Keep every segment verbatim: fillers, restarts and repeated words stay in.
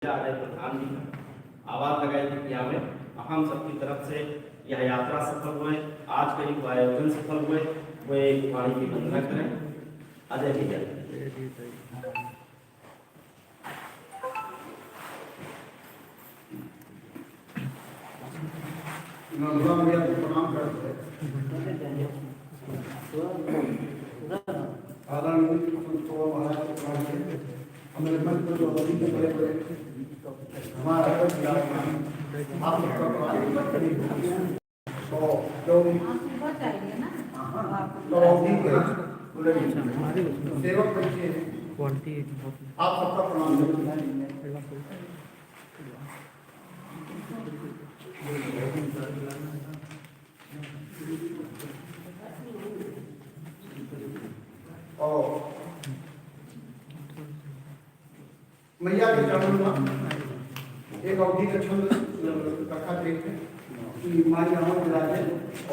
आदरणीय प्रधान जी का आवाज लगाई थी कि हमें, हम सबकी तरफ से यह यात्रा सफल हुए, आज का ये आयोजन सफल हुए, वो एक वाणी की वंदना करें। अजय भैया। नंदलाल भैया को प्रणाम करते हैं। आदरणीय संत बाबा महाराज को प्रणाम करते हैं। हमारे मंच पर जो अभी के बड़े बड़े हमारा आप सबका प्रणाम करते हैं। तो जो भी, तो अभी के सेवक बच्चे हैं, आप सबका प्रणाम करते हैं। और मैया के चरण में एक अवधी का छंद रखा थे कि माई यहाँ विराजे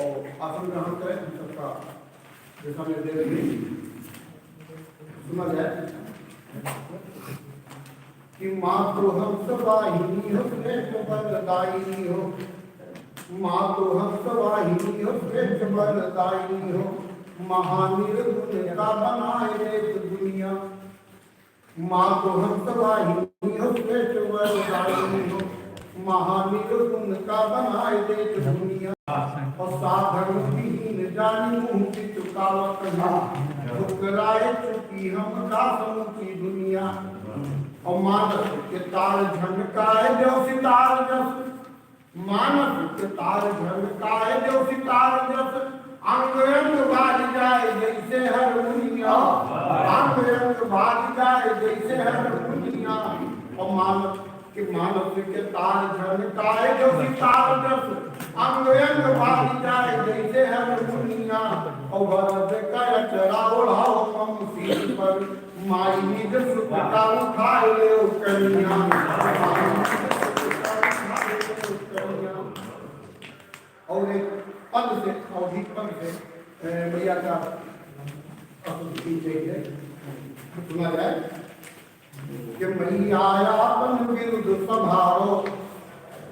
और आसन ग्रहण करें, हम सबका दिशा निर्देश भी सुना जाए कि माँ तो हंस वाहिनी हो, श्रेष्ठ वरदायिनी हो। माँ तो हंस वाहिनी हो, श्रेष्ठ वरदायिनी हो। महानिर्गुण का बनाए देत दुनिया। माँ तो हंस वाहिनी हो, श्रेष्ठ वरदायिनी हो। महानिर्गुण का बनाए देत दुनिया। और साधन विहीन जानि मुँह की चुकावत है। ठुकराए चुकी हम का समूची दुनिया। और मानस के तार झनकाए जो सितार जस। मानस के तार झनकाए जो सितार जस। अंग अंग बाज जाए जैसे हारमोनिया। अंग अंग बाज जाए जैसे हारमोनिया। और मानस कि मानस के तार झनकाए जो सितार जस, अंग अंग बाज जाए जैसे हारमोनिया। और वरद का अचरा ओढ़ाओ मम सिर पर, माई निज सुत का उठाए ले कनिया। माई निज सुत का उठाए ले कनिया। और एक पद से, अवधी पद से, ए, मैया का स्तुति चाहिए, सुना जाए। कि मैया आपन बिरुद संभारो।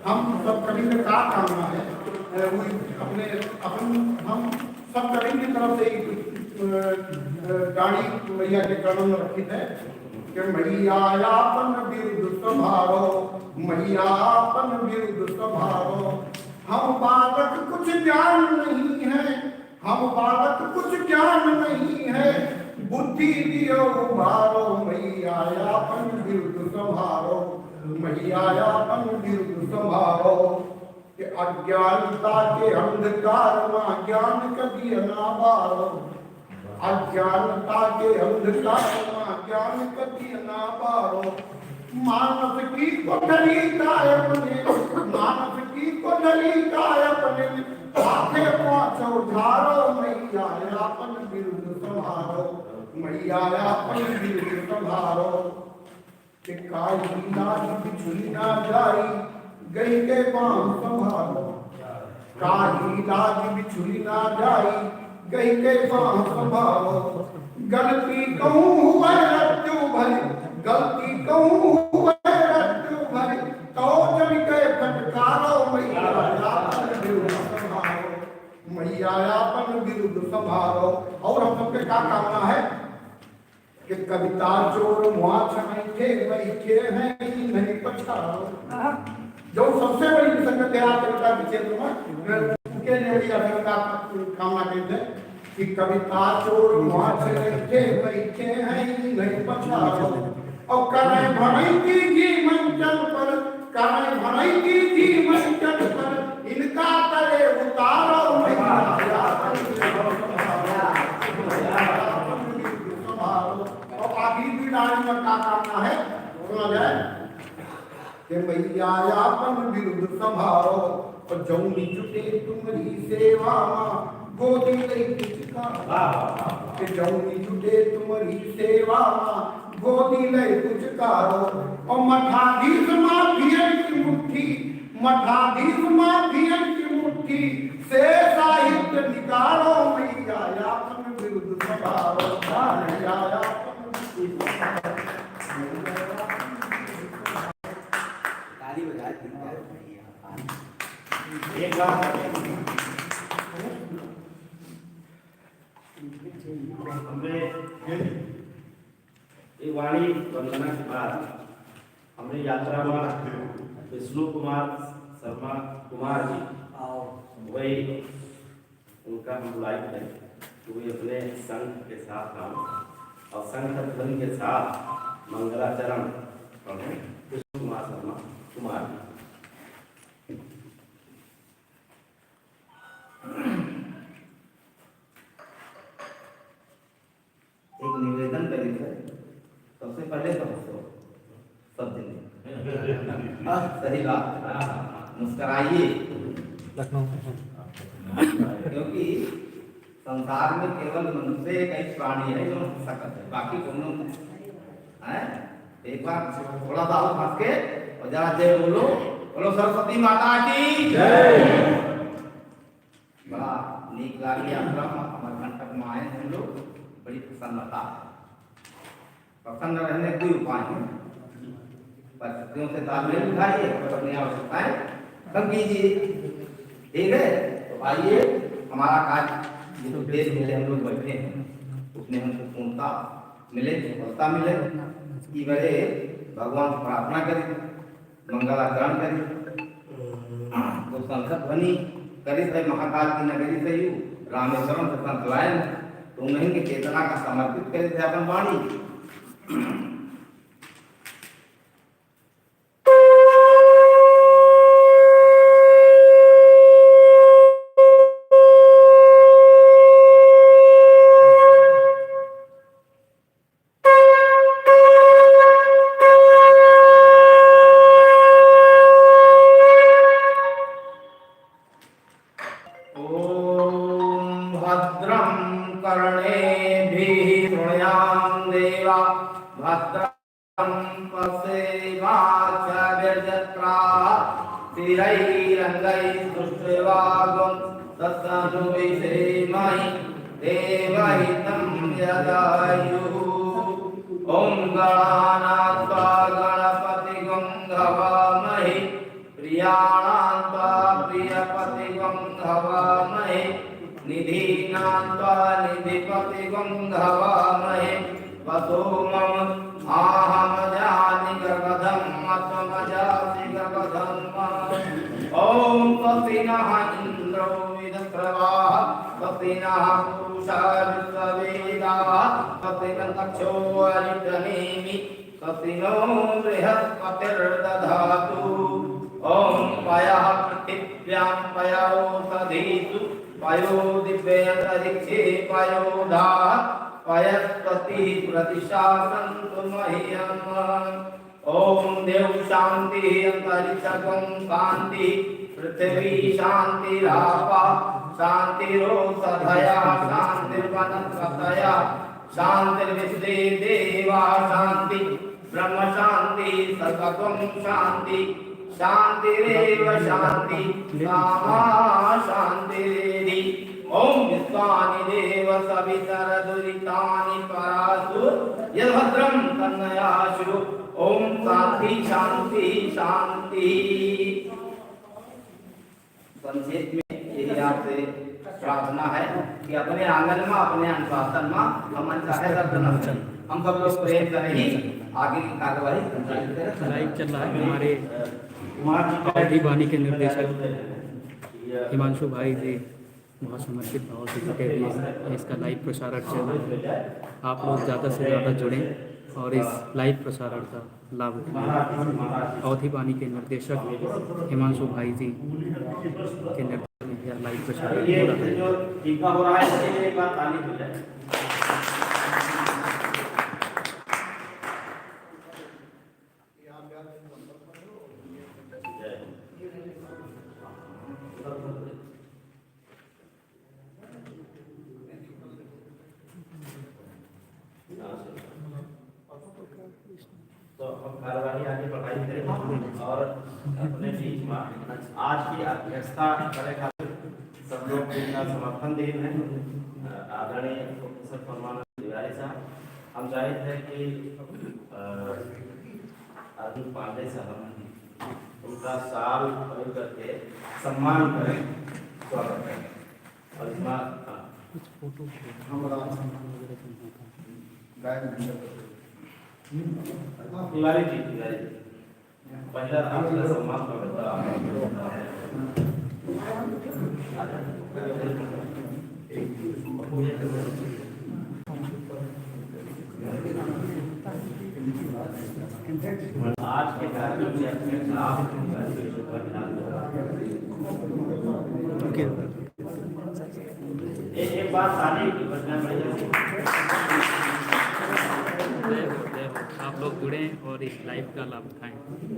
हम सब कवि का का कामना है? अ, वो अपने, अपन, हम सब कवि की तरफ से एक, अ, अ, डाली मैया के चरण में रखित है कि मैया आपन बिरुद संभारो, मैया आपन बिरुद संभारो। हम बालक कुछ ज्ञान नहीं है, हम बालक कुछ ज्ञान नहीं है, बुद्धि दियो उभारो, मैया आपन बिरुद संभारो, मैया आपन बिरुद संभारो। कि अज्ञानता के अंधकार मा ज्ञान क दियना बारो, अज्ञानता के अंधकार मा ज्ञान क दियना बारो। मानस की कोठरी का अपने, मानस की कोठरी का अपने, हाथे पाँचों झारो, मैया आपन बिरुद संभारो, मैया आपन बिरुद संभारो। कि काहे लाज बिछुली ना जाई, गई के बाँह संभारो। काहे लाज बिछुली ना जाई, गई के बाँह संभारो। गलती कहूँ हुए रज्जु भरी, गलती कहूँ हुए रज्जु भरी, तो जन के फटकारो मैया, आपन बिरुद संभारो। मैया, आपन बिरुद संभारो। और हम सबके का कामना है? कि कविता चोर मुआ छनैठे बैठे हैं, नहीं पछाड़ो। जो सबसे बड़ी विसंगति है आज कविता के क्षेत्र में, मैं उनके लिए भी आशीर्वाद कामना करते हैं कि कविता चोर मुआ छनैठे बैठे हैं, नहीं पछाड़ो। और करें भड़ैती जी मंचन पर, करें भड़ैती जी मंचन पर, इनका तले उतारो मैया। और आखिरी दो डाली में का कामना है, सुना जाए। कि मैया आपन बिरुद संभारो, और जौनी जुटे तुम्हरी सेवा मा, गोदी लई पुचकारो। वाह, वाह, वाह। कि जौनी जुटे तुम्हरी सेवा मा, गोदी लई पुचकारो। और मठाधीश माफियन की मुट्ठी, मठाधीश माफियन की मुट्ठी से साहित्य निकारो, मैया आपन बिरुद संभारो, मैया आपन बिरुद संभारो। एक बार हमरे ये वाणी वंदना के बाद हमरे यात्रा मा विष्णु कुमार शर्मा कुमार जी, वही उनका हम बुलाए थे कि वे अपने शंख के साथ आएं और शंख ध्वनि के साथ मंगलाचरण पढ़ें। विष्णु कुमार शर्मा कुमार जी। एक निवेदन करी थे, सबसे पहले तो हंसो, सब दिन। हाँ, सही बात। मुस्कुराइए। लखनऊ। क्योंकि संसार में केवल मनुष्य एक ही प्राणी है जो हंस सकत है, बाकी कोनो नहीं। हैं? एक बार थोड़ा सा और हंस के और जरा जय बोलो, बोलो सरस्वती माता की जय। बड़ा नीक लागल यात्रा में, अमरकंटक में आए हम लोग, बड़ी प्रसन्नता है। प्रसन्न रहने के उपाय हैं, परिस्थितियों से तालमेल बिठाइए और अपनी आवश्यकताएं कम कीजिए। ठीक है, तो आइए, हमारा कार्य जिस उद्देश्य के लिए हम लोग बैठे हैं, उसमें हमको पूर्णता मिले, सफलता मिले। ई बड़े भगवान से प्रार्थना करें, मंगलाचरण करी। तो शंख ध्वनि करित है महाकाल की नगरी से यू, रामेश्वरम से शंख लायन, तो उन्हीं के चेतना का समर्पित करित है अपन वाणी। ॐ भद्रं कर्णेभिः शृणुयाम देवा, भद्रं पश्येमाक्षभिर्यजत्राः, स्थिरैरङ्गैः सुष्ठुवागुं तत्सनोमि श्रीमहि देवहितं यदायुः। ॐ गणानां त्वा गणपतिगुं हवामहे, प्रियाणां त्वा प्रियपतिगुं हवामहे, निधीनां त्वा निधिपतिगुं हवामहे। वसो मम आह मजानि गगधं मत्वमजासि गगधं मम। ॐ स्वस्ति नः इन्द्रो विदस्रवाः, स्वस्ति नः पूषा विश्ववेदाः, स्वस्ति नः दक्षो अरिष्टनेमि, स्वस्ति नो बृहस्पतिर्दधातु। ॐ पयः पृथिव्यां पय ओषधीषु पयो दिव्ये अन्तरिक्षे पयो धाः पयस्पतिः प्रतिशासन्तु मह्यम्। ॐ देव शान्तिः अन्तरिक्षगं शान्तिः पृथिवी शान्तिरापः शान्तिरोषधयः शान्तिर्वनस्पतयः शान्तिर्विश्वे देवा शान्ति, ब्रह्म शान्ति, सर्वत्वं शान्ति, शान्तिरेव शान्ति, सा मा शान्तिरेधि। ॐ विश्वानि देव सवितरदुरितानि परासु यद्भद्रं तन्नयासु। ॐ शान्ति, शान्ति, शान्ति। संक्षेप में यही आपसे प्रार्थना है कि अपने आंगन मा, अपने अनुशासन मा हम अनचाहे शब्द न सुने। हम सब लोग प्रेम से रही, आगे की कार्यवाही संचालित करें। लाइव चल रहा है हमारे अवधी वाणी के निर्देशक हिमांशु भाई जी बहुत समर्पित भाव से जुटे हुए हैं। इसका लाइव प्रसारण चल रहा है, आप लोग ज़्यादा से ज़्यादा जुड़ें और इस लाइव प्रसारण का लाभ उठाएं। अवधी वाणी के निर्देशक हिमांशु भाई जी के निर्देशन में यह लाइव प्रसारण हो रहा है। जो टीका हो रहा है, इसके लिए एक बार ताली हो जाए। तो हम कार्यवाही आगे बढ़ाई करें और अपने बीच में आज की अध्यक्षता करे खातिर सब लोग जितना समर्थन दे रहे हैं, आदरणीय प्रोफेसर परमानंद तिवारी साहब, हम चाहते हैं कि, अ, अरविंद पांडे साहब, तो उनका शाल पहन करके सम्मान करें, स्वागत करें। और इसमें, हाँ। कुछ फोटो हमारा सम्मान वगैरह करना था। गाय भी तिवारी जी, तिवारी जी। पहला आपका सम्मान स्वागत। आज के कार्यक्रम से अपने आप एक, एक बार ताली बजाना पड़ेगा। आप लोग जुड़ें और इस लाइव का लाभ उठाएं।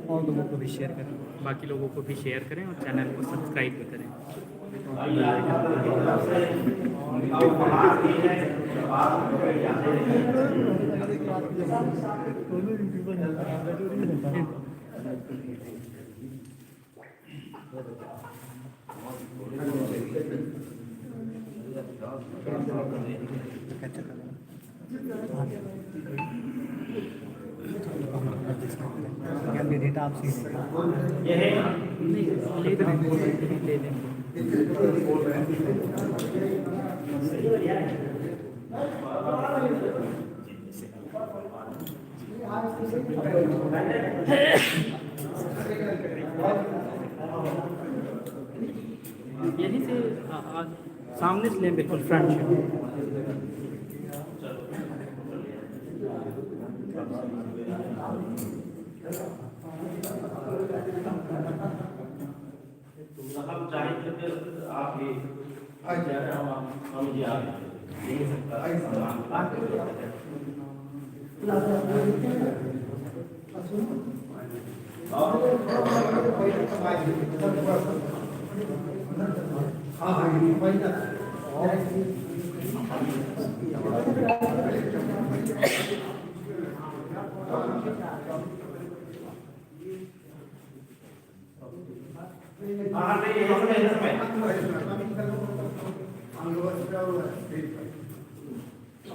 और लोगों को भी शेयर करें। बाकी लोगों को भी शेयर करें और चैनल को सब्सक्राइब भी करें। कैंडिडेट आपसे ही लेगा। ये है। नहीं, ले लेंगे, ले लेंगे। यहीं से, आ, आ, सामने से लें, बिल्कुल फ्रंट से। तो हम चाहेंगे कि आप भी आ जाए, हम, हम ये आप यही सब का सम्मान।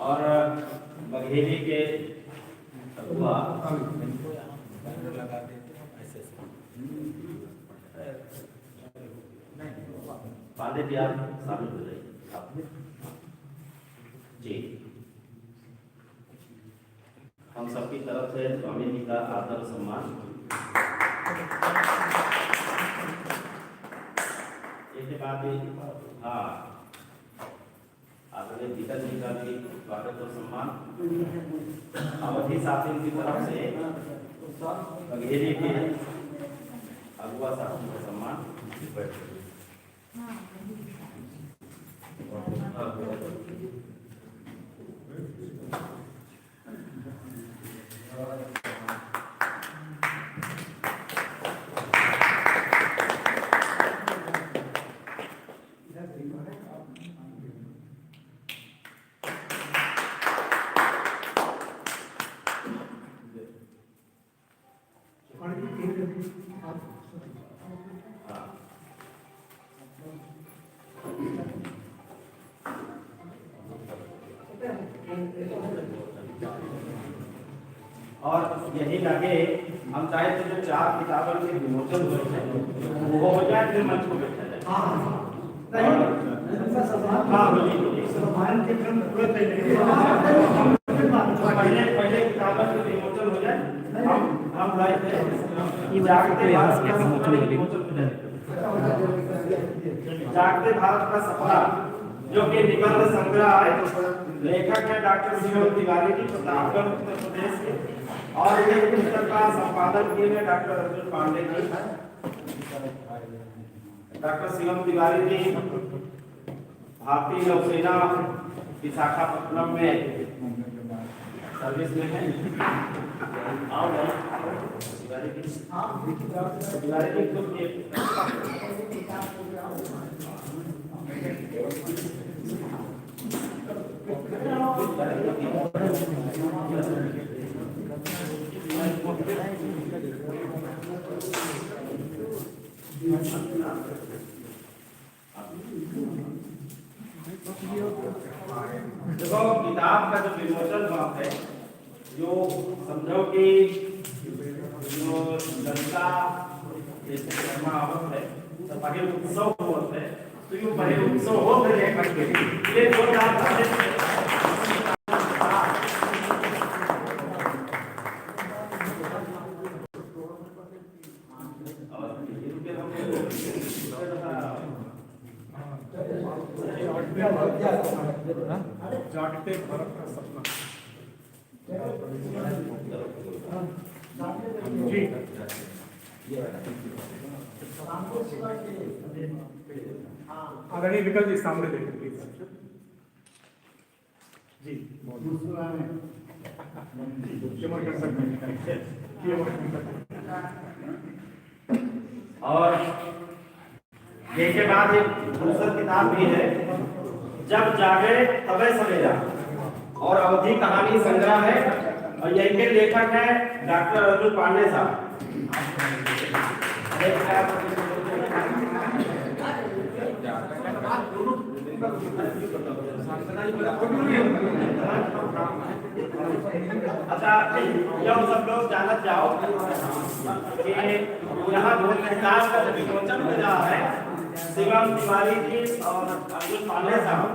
और बघेली के अगुआ पांडे जी, आप शामिल हो जाइए। जी, हम सबकी तरफ से स्वामी जी का आदर सम्मान। इसके बाद ही, हाँ, आदरणीय जीतन जी का भी स्वागत और सम्मान। अवधी शासन की तरफ से बघेली के अगुआ साहब का सम्मान। और यही लगे हम चाहे तो जो चार किताबन के विमोचन हुए थे, वो हो जाए, फिर मंच को बैठा जाए। हाँ, हाँ। नहीं, उनका सम्मान, हाँ, बोलिए, बोलिए। सम्मान के क्रम पूरा कर लेंगे। पहले, पहले किताबन के विमोचन हो जाए, हम, हम लाइव हैं। ये वाला जागते फोटो यहाँ से भारत का विमोचन हो जाए। जागते भारत का सपना, जो कि निबंध संग्रह है, लेखक है डॉक्टर शिवम तिवारी जी, प्रतापगढ़, उत्तर प्रदेश के, और ये पुस्तक का संपादन किए हैं डॉक्टर अर्जुन पांडे जी। डॉक्टर शिवम तिवारी जी भारतीय नौसेना विशाखापट्टनम में सर्विस में हैं। आओ भाई, तिवारी जी। तिवारी जी, खुद ये देखो, किताब का जो विमोचन हुआ है, जो समझो कि जो जनता जैसे कि अम्मा आवत है, तो बड़े उत्सव होत है, तो यो बड़े उत्सव होत है, ये करके ये जोरदार ताली। जागते भारत का सपना। जी। आदरणीय विकल जी, सामने देखिए, प्लीज। जी। और इसके बाद एक दूसर किताब भी है, जब जागे तबे सवेरा, और अवधी कहानी संग्रह है, और यही के लेखक है डॉक्टर अर्जुन पांडे साहब। अच्छा, ये सब लोग जानत जाओ कि यहाँ बहुत किताब का विमोचन हो रहा है। शिवम तिवारी जी और अर्जुन पांडे साहब,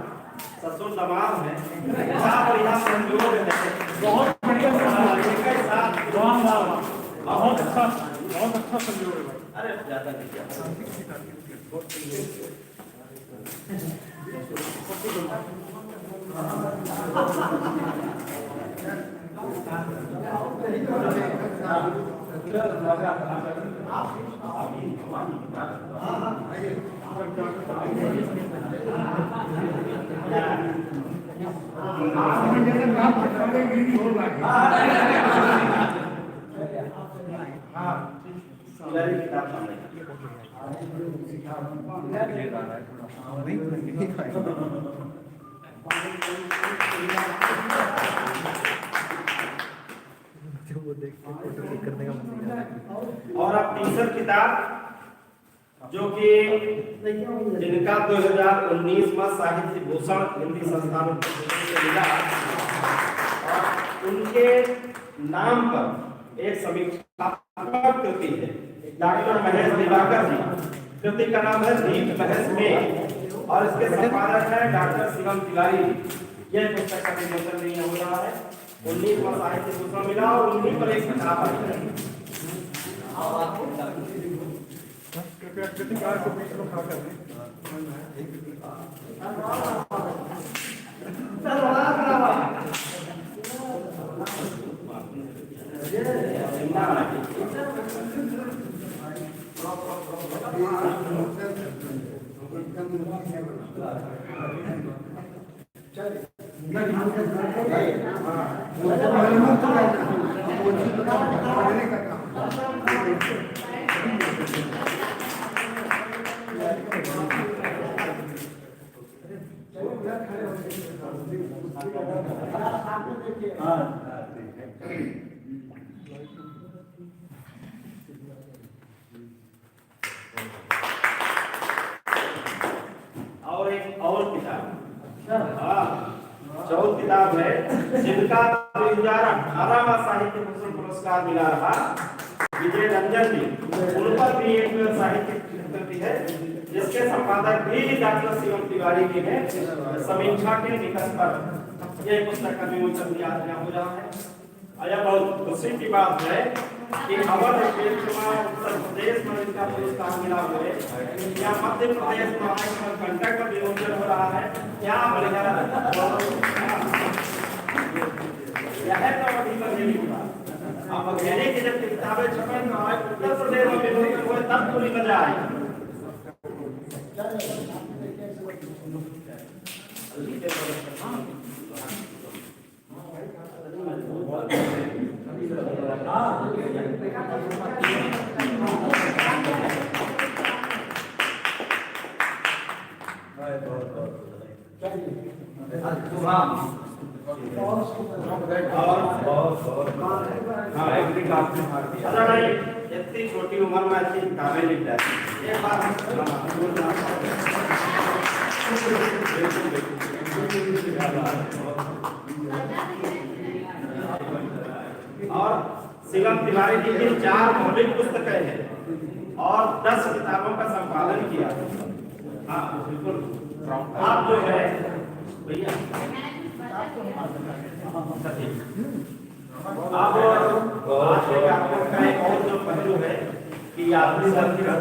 ससुर दमाद हैं। क्या बढ़िया संयोग है। बहुत बढ़िया संयोग। हाँ, एक ही साथ। वाह, वाह, वाह। बहुत अच्छा, बहुत अच्छा संयोग है भाई। अरे, ज्यादा नहीं, ज्यादा। जो वो देख के फोटो क्लिक करने का मन नहीं करता। और अब तीसर किताब, जो कि जिनका दो हज़ार उन्नीस में साहित्य भूषण हिंदी संस्थान से मिला, और उनके नाम पर एक समीक्षात्मक कृति है, डॉक्टर महेश दिवाकर जी। कृति का नाम है दीप बहस में, और इसके संपादक है डॉक्टर शिवम तिवारी जी। यह पुस्तक का विमोचन भी हो रहा है। उन्नीस में साहित्य भूषण मिला और उन्हीं पर एक किताब आई। कृपया कृतिकार को बीच में खड़ा कर दें। और एक और किताब, हाँ, चौथ किताब है, जिनका दो हज़ार अठारह में साहित्य भूषण पुरस्कार मिला रहा, विजय रंजन जी, उन पर भी एक साहित्य कृति है, जिसके संपादक भी डॉक्टर शिवम तिवारी जी हैं। समीक्षा के निकष पर यह पुस्तक का विमोचन भी आज यहाँ हो रहा है। और यह बहुत खुशी की बात है कि अवध क्षेत्र में, उत्तर प्रदेश में इनका पुरस्कार मिला हुआ है, या मध्य प्रदेश में आज कंटक का विमोचन हो रहा है। क्या बढ़िया, यह तो अभी बघेली की बात। अब बघेली की जब किताबें छपें तो आज उत्तर प्रदेश में विमोचन हुए, तब पूरी मजा आएगी। हाँ, एक भी काम नहीं मार दिया। अच्छा भाई, इतनी छोटी उम्र में अच्छी किताबें लिख जाती हैं। एक बार हम और शीलम तिवारी जी की चार मौलिक पुस्तकें हैं और दस किताबों का संपादन किया। हाँ, बिल्कुल। आप जो है भैया, अच्छा, ठीक। अब आज के कार्यक्रम का एक और जो पहलू है कि आपने सबकी का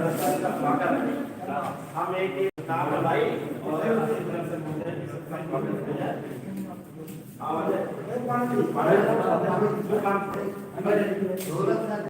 स्वागत है। हम एक, एक किताब लाई और इस तरह से बोलते हैं कि सबका स्वागत हो जाए।